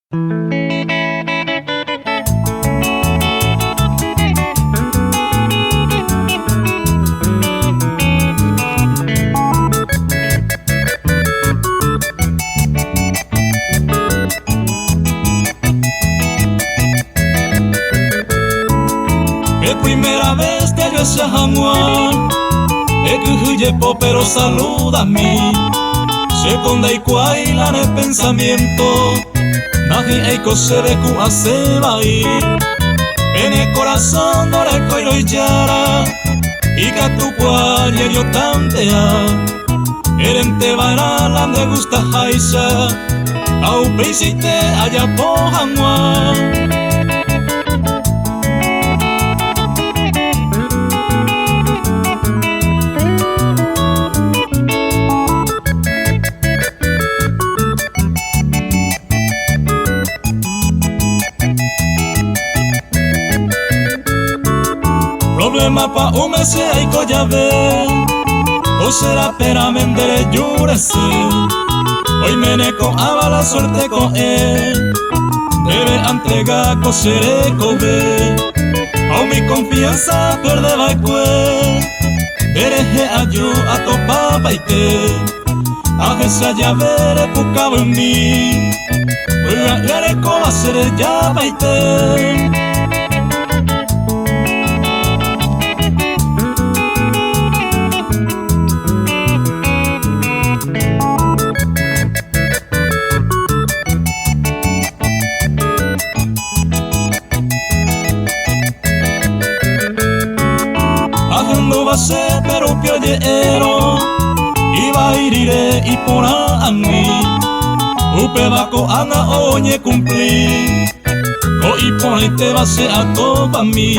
Pe primera vez te ajoecha hag̃ua Ekyhyjepo pero saludami Chéko ndaikuaái la ne pensamiento Ndahi'ãiko chéve ku asẽ vai Pene korasõ ndorekói roijára Ikatu kua ñañotantea Erenteva'erã la ndegustaháicha Ha upeichaite ajapo hag̃ua. Problema pa'ũme che aiko jave Ko che raperãme nde reju resy Oiméne ko'ãva la suerte ko'ẽ Ndéve antrega ko che rekove Ha umi confianza perde va'ekue Nderehe aju atopapaite Ahecha jave repukavymi Vy'a'ỹ arekóva che rejapaite. Ahendúva che pérupi oje'érõ Ivai rire iporã ag̃ui Upéva ko'ág̃a oñekumpli Ko iporãitéva che atopami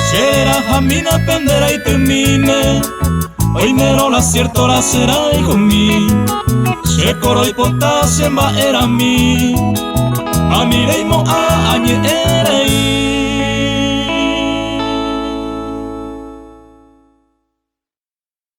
Che rahamína pende raitymíme Oimérõ la cierto la che rayhumi Che koroipota che mba'erãmi Ani reimo'ã añe'ẽ.